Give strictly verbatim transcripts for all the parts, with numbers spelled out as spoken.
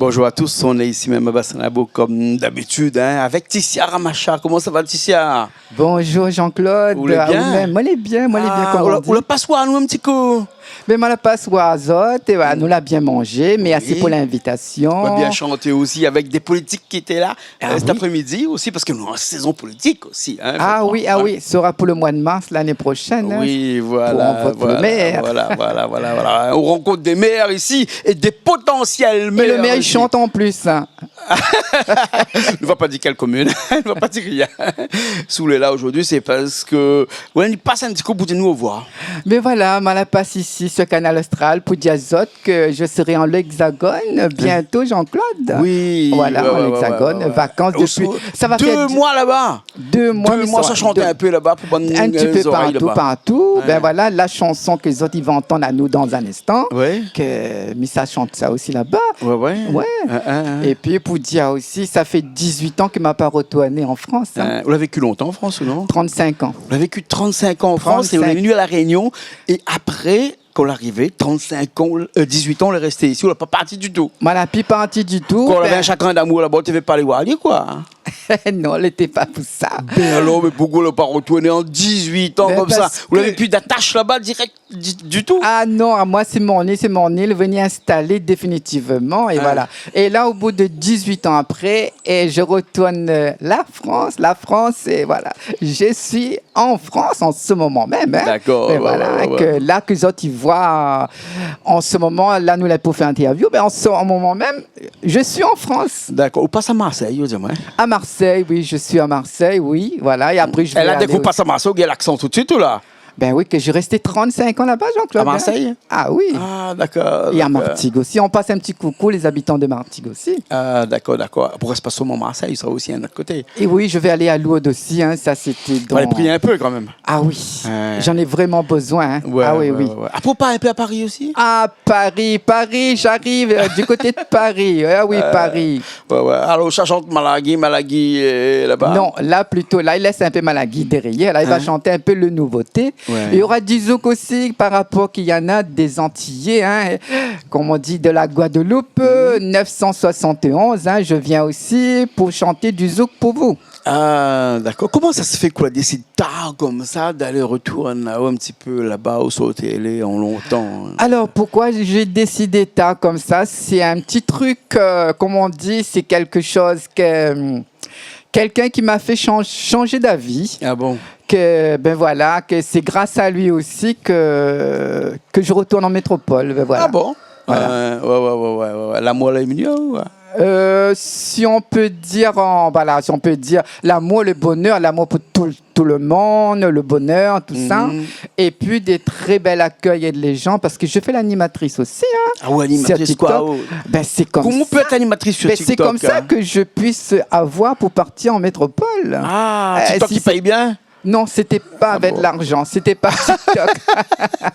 Bonjour à tous, on est ici même à Bassin Labo comme d'habitude, hein, avec Ticia Ramacha. Koman sa va, Ticia ? Bonjour Jean-Claude. Ou lé bien ? Ah, ou mèm. Moin lé bien, moin lé bien, koman ou di ? Ou la pas oir anou in ti kou ? Bin, moin la pas oir azot, é voilà, nou la bien manzé. Mèrsi pou linvitasion. Ou la bien shanté osi avèk dé politik ki té la, euh, cet après-midi osi, parske nou lé an sézon politik osi, hein, fo koi, hein. Ah oui, ah oui, sera pou le moi de mars lané proshèn, hein, pou on vote le mèr. Oui, voilà, voilà, voilà, voilà. On rencontre des maires ici et des potentiels maires ici. É le mèr i shant an plis, hein. Nou va pa dir kèl komine, nou va pa dir rien. Si ou lé la zordi, sé parske, ouais, li pas in ti kou pou dir anou orevoir. Bin voilà, moin la pas isi sur Kanal Austral pou dir azot ke je serai en l'Hexagone bientôt, Jean-Claude. Oui, ouais, ouais, ouais. Voilà, en Hexagone, vacances depuis, ça va faire dix, dé moi laba. Dé moi, mi sar laba. Dé moi, sa shant in pé laba pou bann zorèy laba. In ti pé partou, partou. Ouais. Bin voilà, la shanson ke zot i va antann anou dan in instan, ke mi sa shant sa osi laba. Ouais, ouais. Ouais. Hein, hein, hein. É pi pou dir osi, sa fé dizuit an ke ma pa retourné an Frans, hein. Hein, ou la véki lontan an Frans, ou non ? Trant-sink an. Ou la véki trant-sink an an Frans é ou lé vni a La Rényon. É apré, kan ou la arivé, trant-sink an, euh, dizuit an, ou la rèsté isi, ou la pa parti ditou. Moin la pi parti ditou. Kan ou lavé in shagrin d'amour laba, ou té vé pa alé oir ali, koi. Non, lété pa pou sa. Bin alor, mé poukosa ou la pa retourné an dizuit an konmsa ? Bin parske ou lavé pi d'atash laba dirèk di-, ditou ? Ah non, amoin sé mon île, sé mon île, vni instalé définitivman, é voilà. É la, o bout de dizuit an apré, é je retourne, euh, la France, la France, é voilà. Je suis en France en ce moment même, hein. D'accord, ouais, ouais, ouais. É voilà, ke la ke zot i voi, euh, an se moman la, nou lé pou fé interview, bin an se moman mèm, je suis en France. D'accord. Ou pas a Marsèy, ou di amoin ? À Marseille, oui, je suis à Marseille, oui, voilà. É apré, je vais aller aussi. Èl la di ke ou pas a Marsèy, ou gingn laksan tout suit, ou la ? Bin oui, ke j'ai resté trant-sink an laba, Jean-Claude, hein. À Marseille ? Ah oui. Ah, d'accord, d'accord. Et à Martigues aussi. On passe un petit coucou, les habitants de Martigues aussi. Ah, d'accord, d'accord. Pou rès pa solman Marsèy, sa osi in ot koté. Et oui, je vais aller à Lourdes aussi, hein. Ça, c'était dans... Fo alé prié in pé kan mèm. Ah oui. Ouais. J'en ai vraiment besoin, hein. Ouais, ouais, ouais. Ah oui, oui. Apré, ou pas in pé a Paris osi ? À Paris, Paris, j'arrive, euh, du côté de Paris. Ah oui, Paris. Ouais, ouais. Alor, sa shant malagi, malagi, euh, laba ? Non, la plito, la, i lès in pé malagi dèrièr. La, i va shanté in pé le nouvoté. Ouais. Il y aura du zouk aussi, par rapport qu'il y en a des Antillais, hein, comme on dit, de la Guadeloupe, euh, neuf cent soixante et onze, hein, je viens aussi pour chanter du zouk pour vous. Ah, d'accord. Koman sa sé fé ke ou la désid tar konmsa d'alé retourn in ti pé laba ousa ou té lé an lontan, hein ? Alors, pourquoi j'ai décidé tard comme ça ? C'est un petit truc, euh, comme on dit, c'est quelque chose que, hum, quelqu'un qui m'a fait chan-, changer d'avis. Ah bon ? Que, ben voilà, que c'est grâce à lui aussi que, que je retourne en métropole, ben voilà. Ah bon ? Voilà. Euh, ouais, ouais, ouais, ouais, ouais. Lamour lé mignon, ouais. Euh, si on peut dire, en, voilà, si on peut dire l'amour, le bonheur, l'amour pour tout, tout le monde, le bonheur, tout ça. Mhm. Et puis des très bel accueil et les gens, parce que je fais l'animatrice aussi, hein, sur TikTok. Ah ouais, animatris koi, oh. Ben, c'est comme ça. Koman ou pé èt animatris sur TikTok, hein ? Ben, c'est comme ça que je puisse avoir pour partir en métropole. Ah, euh, TikTok si i pèy bien ? Non, c'était pas avec l'argent, c'était pas TikTok. Ah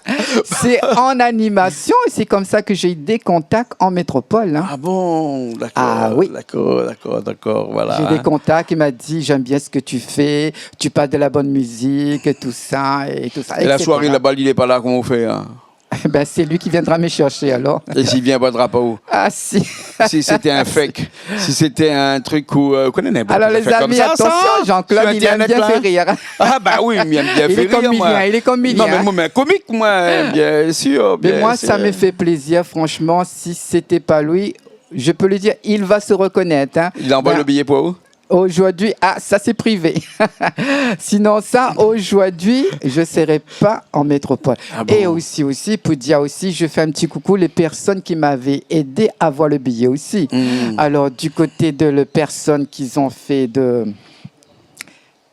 bon ? C'est en animation et c'est comme ça que j'ai eu des contacts en métropole, hein. Ah bon, d'accord, d'accord, d'accord, voilà. Ah oui. J'ai des contacts, il m'a dit, « J'aime bien ce que tu fais, tu parles de la bonne musique et tout ça, et tout ça, et cetera. » Et la soirée laba, li lé pa la, koman ou fé, hein ? Ben, c'est lui qui viendra me chercher, alors. É si li vien pa, ou ? Ah, si. Si sété in fake, si sété in trik ou, euh, ou koné, n'importe quoi. Alors, les amis, attention, Jean-Claude, il aime bien faire rire. Sur Internet, là, hein. Ah, bah oui, mi èm bien fé rir, moin. Il est comédien, il est comédien. Non, mé moin, mé komik, moin, bien sûr, bien sûr. Mais moi, ça me fait plaisir, franchement, si c'était pas lui, je peux le dire, il va se reconnaître, hein. Li la anvoy le biyé pou ou ? Aujourd'hui, ah, ça c'est privé. Sinon, ça, aujourd'hui, je serai pas en métropole. Ah bon ? Et aussi, aussi, pour dire aussi, je fais un petit coucou les personnes qui m'avaient aidé à avoir le billet aussi. Hmm. Alors, du côté de les personnes qui ont fait de,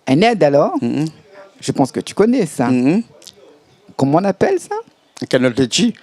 une aide alors, je pense que tu connais ça. Hmm. Comment on appelle ça ? Kanal Teti.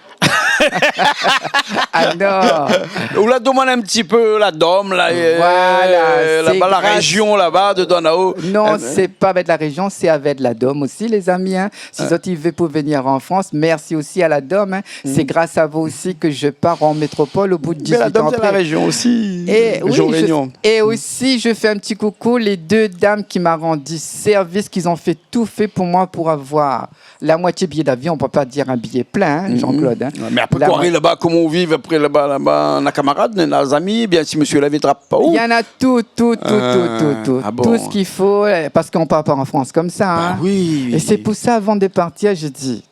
Ah non. Ou la domann in ti pé la dom, la, euh, voilà, laba, la région laba, de Donao. Non, c'est pas avec la région, c'est avec la dom aussi, les amis, hein. Si zot i vé pou venir en France, merci aussi à la dom, hein. C'est grâce à vous aussi que je pars en métropole au bout de dix-huit ans après. Mé la dom, sé la région aussi. Région Réunion. Et oui, je, et aussi, je fais un petit coucou les deux dames qui m'a rendu service, qui ont fait, tout fait pour moi pour avoir la moitié billet d'avion, on peut pas dire un billet plein, hein, Jean-Claude, hein. Ouais, mé apré, kan ou ariv laba, koman ou viv apré laba, laba, na kamarad, na zami, bien si mésyé la vi trap pa ou. Il y en a tout, tout, tout, tout, tout, tout. Ah bon. Tout ce qu'il faut, euh, parce qu'on part pas en France comme ça, hein. Bah oui. Et c'est pour ça, avant de partir, je dis,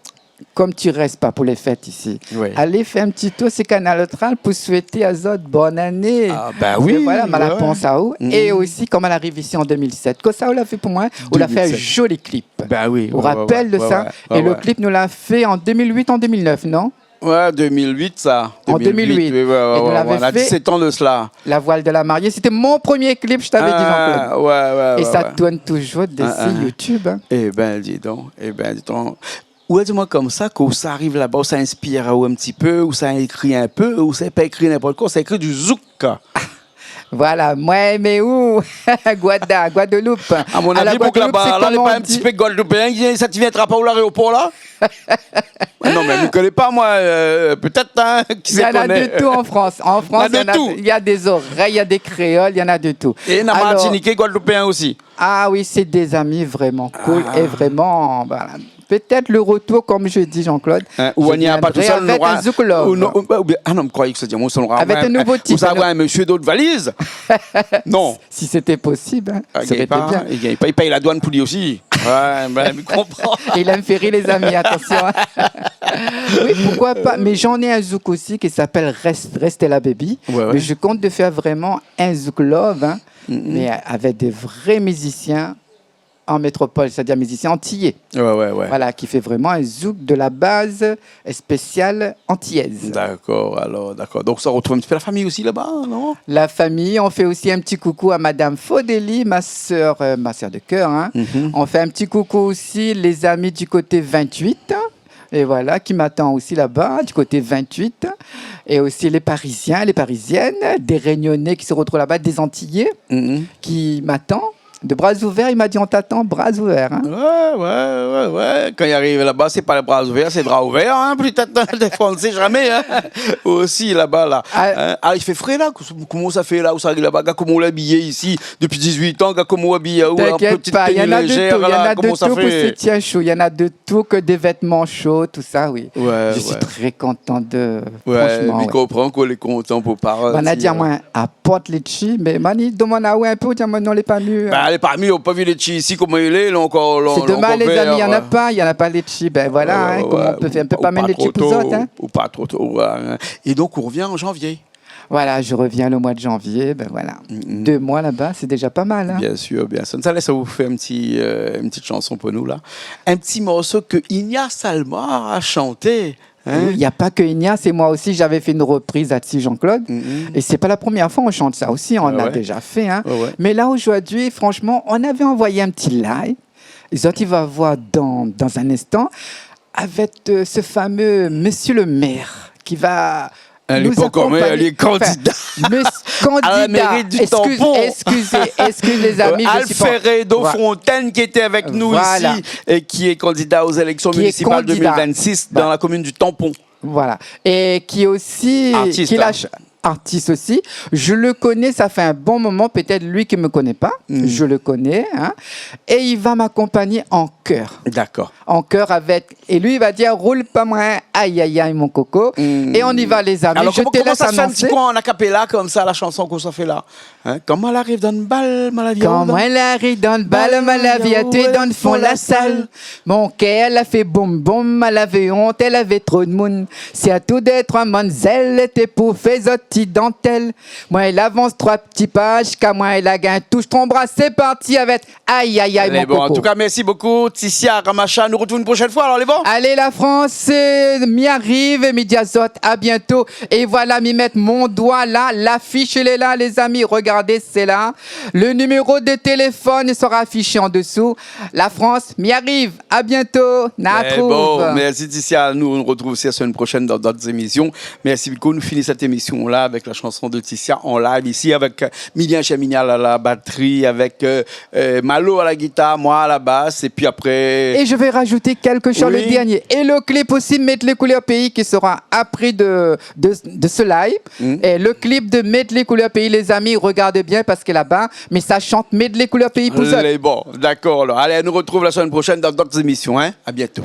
comme tu restes pas pour les fêtes ici, allez faire un petit tour sur Kanal Austral pour souhaiter azot bonne année. Ah, bah oui, ouais, ouais. Et voilà, ma la pans aou. Et aussi, koman la ariv isi en deux mille sept, kosa ou la fé pou moin, ou la fé un joli clip. Bah oui, ouais, ouais, ouais. Ou rapèl de sa. Et le clip, nou la fé en deux mille huit, en deux mille neuf, non ? Ouais, deux mille huit, sa. En deux mille huit. Oui, ouais, ouais, ouais, on a dix-sept ans de cela. La voile de la mariée, c'était mon premier clip, je t'avais dit, Jean-Claude. Ah, ouais, ouais, ouais. Et ça tourne toujours dessus YouTube, hein. Eh ben, dis donc, eh ben, dis donc. Ou la di amoin konmsa, kan ou sa ariv laba, ou sa inspir aou in ti pé, ou sa ékri in pé, ou sa pa ékri ninport koi, ou sa ékri du zouk. Voilà, moin, mé ou, Guada, Guadeloupe. À mon avis, la Guadeloupe, laba, sé la, lé pa in ti pé Guadeloupéen, i sa ti vien trap aou la, aéropor la. Non, mé mi koné pa, moin, euh, pétèt, hein, qui sait. Il y en a de tout en France. En France, il y en a, il y a des oreilles, il y a des créoles, il y en a de tout. Et na Martiniquais, Guadeloupéen aussi. Ah oui, c'est des amis vraiment cool et vraiment, voilà. Peut-être le retour, comme je dis, Jean-Claude, hein, ou on ira pas tout seul, avec un zouk love. Ou non, ou, ou bien, ah non, mi kroiyé ke sé, on sera avec un nouveau titre, ou sa avoir un monsieur d'autres valises. Non. Si c'était possible, hein, ça aurait été bien. Ah, i gingn pa, i gingn pa, i pèy la douane pou li osi. Ouais, ben, mi konpran. Et il aime faire rire les amis, attention, hein. Oui, pourquoi pas. Mais j'en ai un zouk aussi qui s'appelle Rest-, Restella Baby. Ouais, ouais. Mais je compte de faire vraiment un zouk love, hein, mais avec des vrais musiciens en métropole, c'est-à-dire musicien antillais. Ouais, ouais, ouais. Voilà, qui fait vraiment un zouk de la base spéciale antillaise. D'accord, alors, d'accord. Donc, ça retrouve un petit peu la famille aussi là-bas, non ? La famille, on fait aussi un petit coucou à Madame Faudélie, ma sœur, euh, ma sœur de cœur, hein. Mhm. On fait un petit coucou aussi, les amis du côté vingt-huit, hein. Et voilà, qui m'attend aussi là-bas, du côté vingt-huit. Et aussi les Parisiens, les Parisiennes, des Réunionnais qui se retrouvent là-bas, des Antillais qui m'attendent. De bras ouverts, il m'a dit, on t'attend, bras ouverts, hein. Ouais, ouais, ouais, ouais. Kan i ariv laba, sé pa lé bra ouvèr, sé dra ouvèr, hein, pétèt, hein, défoi, on ne sait jamais, hein. Aussi, laba, la. Ah. Hein. Ah, i fé fré, la. Koman sa fé, la, ou sa ariv laba, gard koman ou lé abiyé isi, dopi dizuit an, gard koman ou lé abiyé, ou, an ti tenu lézèr, la, koman sa fé ? T'inquiète pas, il y en a de tout, petit chien chou, il y en a de tout, que des vêtements chauds, tout ça, oui. Ouais, ouais. Je suis très content de, franchement, ouais. Ouais, mi konpran ke ou lé kontan pou partir. Banna la di amoin, aport létshi, mé mani, domann aou in pé, ou di amoin, non, lé pa mir. Ben, lé pa mir, ou la pa vi létshi isi, koman i lé, lé ankor, lé ankor vèr, ouais. C'est dommage, les amis, il y en a pas, il y en a pas létshi. Ben voilà, hein, comment on peut faire, on peut pas amener létshi pou zot, hein. Ou pa tro, tro, ouais, hein. Et donc, ou revien an janvié. Voilà, je reviens le mois de janvier, ben voilà. Mm, mm. Deux mois là-bas, c'est déjà pas mal, hein. Bien sûr, bien sûr. Sa lès aou fé in ti, euh, in ti shanson pou nou, la. In ti morso ke Inia Salma la shanté, hein. Oui, il y a pas que Inia, c'est moi aussi, j'avais fait une reprise là-dessus, Jean-Claude. Mm, mm. Et c'est pas la première fois, on chante ça aussi, on l'a déjà fait, hein. Ouais, ouais. Mais là, aujourd'hui, franchement, on avait envoyé un petit live. Zot i va voir dans, dans un instant, avec, euh, ce fameux monsieur le maire qui va nous accompagner. Hein, li lé pa ankor mèr, li lé kandida. Enfin, monsieur, candidat. À la mairie du Tampon. Excusez, excusez, excusez les amis, je suis pas, Alfredo Fontaine, qui était avec nous ici et qui est candidat aux élections municipales deux mille vingt-six dans la commune du Tampon. Voilà. Et qui est aussi, artiste, qui l'a ch-, artiste aussi. Je le connais, ça fait un bon moment, peut-être lui qui me connaît pas. Hmm. Je le connais, hein. Et il va m'accompagner en chœur. D'accord. En chœur avec, et lui, il va dire, roule pas moins, aïe, aïe, aïe, mon coco. Hmm. Et on y va, les amis. Alors, je te laisse annoncer. Koman, koman sa fé in ti kou an a cappella konmsa, la shanson ke sa fé la ? Hein ? Kan moin la ariv dan bal, ma la vi aou dan fon la sal. Mon kèr la fé boum boum, ma lavé ont, lavé tro d'moun. Sirtou dé troi manzèl, té pou fé zot ti dantèl. Moin la avans troi ti pa, ziska moin la gingn toush tron bra. Sé parti avèk Aïe, aïe, aïe, mon coco. Allez, bon, en tout cas, merci beaucoup, Ticia Ramacha. Nou retrouv in proshèn foi, alor, lé bon ? Allez, la France, euh, mi ariv, mi di azot, à bientôt. Et voilà, mi mèt mon doi la, l'affiche, elle est là, les amis, regardez, c'est là. Le numéro de téléphone sera affiché en dessous. La France, mi ariv. À bientôt. Na retrouv. Eh bon, merci Ticia. Nou, nou retrouv osi la semaine prochaine dans d'autres émissions. Merci beaucoup. Nou fini sèt émisyon-la avèk la shanson de Ticia an live isi avèk, euh, Milien Chemignal à la batterie, avèk, euh, euh, Malo à la guitare, moi à la basse, et puis après... Et je vais rajouter quelque chose, le dernier. Oui. Et le clip aussi, Mèt lé koulèr péi, qui sera après de, de, de ce live. Mm. Et le clip de Mèt lé koulèr péi, les amis, regardez bien parce que là-bas, mi sa shant Mèt lé koulèr péi pou zot. Lé bon, d'accord, alors. Allez, nou retrouv la semaine prochaine dans d'autres émissions, hein. À bientôt.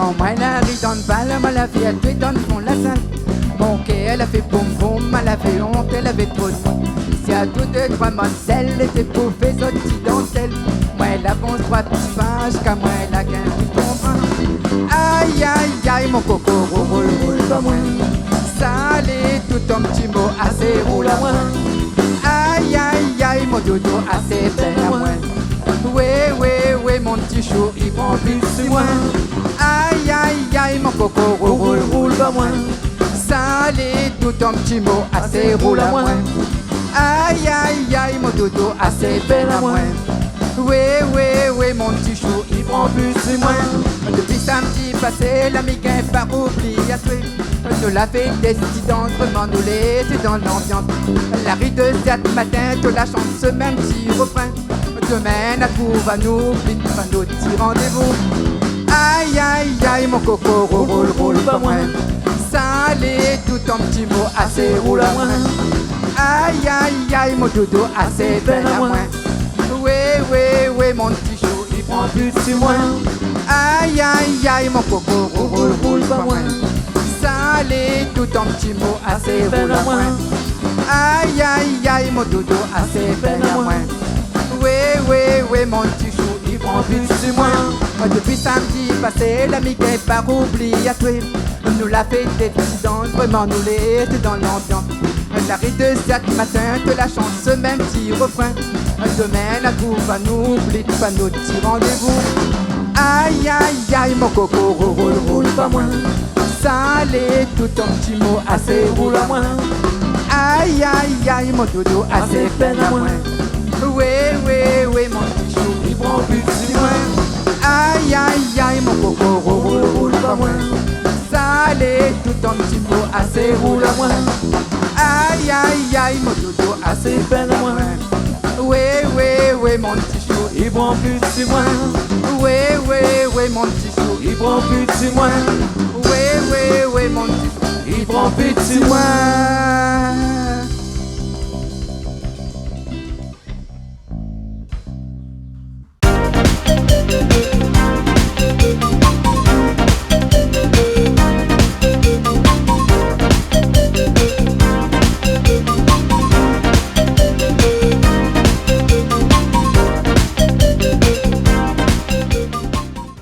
Moin la ri dan bal, moin la fé atwé dan fon la sal. Mon kèr la fé boum boum, moin la fé ont, èl lavé tro d'moin. Si a dou dé trwa mamzèl lété pou fé zot ti dantèl, moin la avans trwa ti pa ziska moin la gingn pi konprann. Ay, ay, ay, mon koko, roul, roul, roul pa moin. Sa lé tout in ti mo, asé roul amoin. Ay, ay, ay, mon doudou, asé bèl amoin. Wé, wé, wé, mon ti chou, i pran pi si moin. Ay, ay, ay, mon koko, roul, roul, roul pa moin. Sa lé tout in ti mo, asé roul amoin. Ay, ay, ay, mon doudou, asé bèl amoin. Wé, wé, wé, mon ti chou, i pran pi si moin. Dopi samdi pasé la, mi gingn pa oubli atwé. Nou la fé dé ti dans, vréman nou lété dan lanbians. La ri dé ziat matin, tout la shans se mèm ti refrin. Domin, anou va nou oubli pa nout ti randévou. Ay, ay, ay, mon koko, roul, roul, roul pa moin. Sa lé tout in ti mo, asé roul amoin. Ay, ay, ay, mon doudou, asé bèl amoin. Wé, wé, wé, mon ti chou, i pran pi si moin. Ay, ay, ay, mon koko, roul, roul, roul pa moin. Sa lé tout in ti mo, asé roul amoin. Ay, ay, ay, mon doudou, asé bèl amoin. Wé, wé, wé, mon ti chou, i pran pi si moin. Dopi samdi pasé la, mi gingn pa oubli atwé. Nou la fé dé ti dans, vréman nou lété dan lanbians. La ri dé ziat matin, tout la shans se mèm ti refrin. Domin, anou va nou oubli pa nout ti randévou. Ay, ay, ay, mon koko, roul, roul, roul pa moin. Sa lé tout in ti mo, asé roul amoin. Ay, ay, ay, mon doudou, asé bèl amoin. Wé, wé, wé, mon ti chou, i pran pi si moin. Ay, ay, ay, mon koko, roul, roul, roul pa moin. Sa lé tout in ti mo, asé roul amoin. Ay, ay, ay, mon doudou, asé bèl amoin. Wé, wé, wé, mon ti chou, i pran pi si moin. Wé, wé, wé, mon ti chou, i pran pi si moin. Wé, wé, wé, mon ti chou, i pran pi si moin.